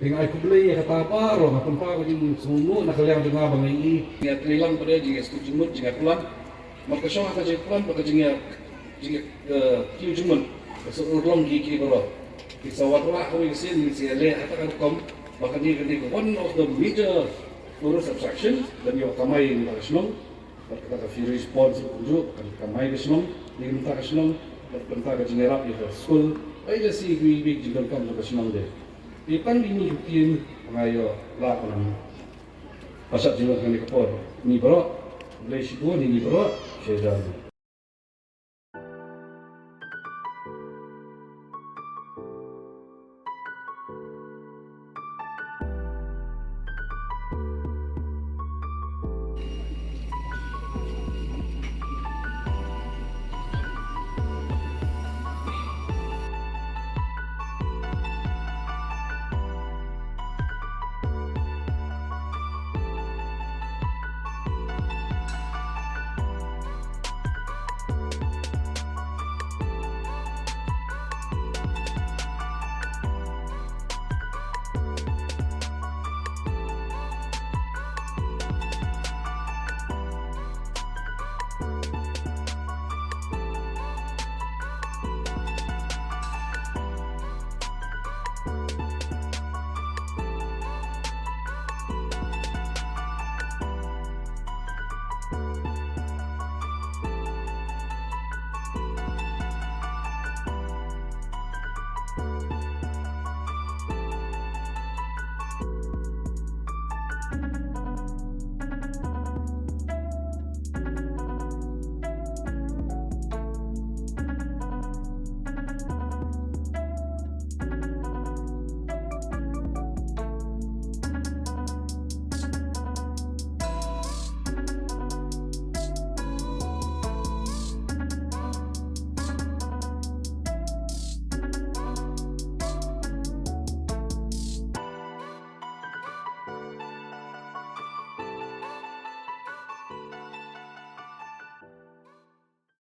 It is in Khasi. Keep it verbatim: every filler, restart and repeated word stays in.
Nga ai khublei ïa kata baroh, nga pynpaw ka jingsngewbha na ka liang jong nga ba nga ïohi. Nga trei lang pat de jingïasuk jingmut, jingïakulam. Bad ka shong ha ka jingkulam bad ka jingïa, jingïa, eh, kiew jingmut. Ka shu urlong ki ki baroh. Ki sa wan rah kawei ka sien, ki sa ïaleh ha kata ka rukom. Bad kane, kane ka one of the major tourist attraction ban ïoh kamai na ka shnong. Bad kata ka Fury Sports ruh kumjuh, kan kamai ka shnong, ïa ka bynta ka shnong, bad bynta ka jingïarap ïa ka skul. Ai lehse kiwei kiwei ki jingdonkam jong ka shnong de. Te tang kine ki ktien nga ïoh lah ban pashat jingmut ha kane ka por. Ngi baroh, Blei shibun ïa ngi baroh, sha jan.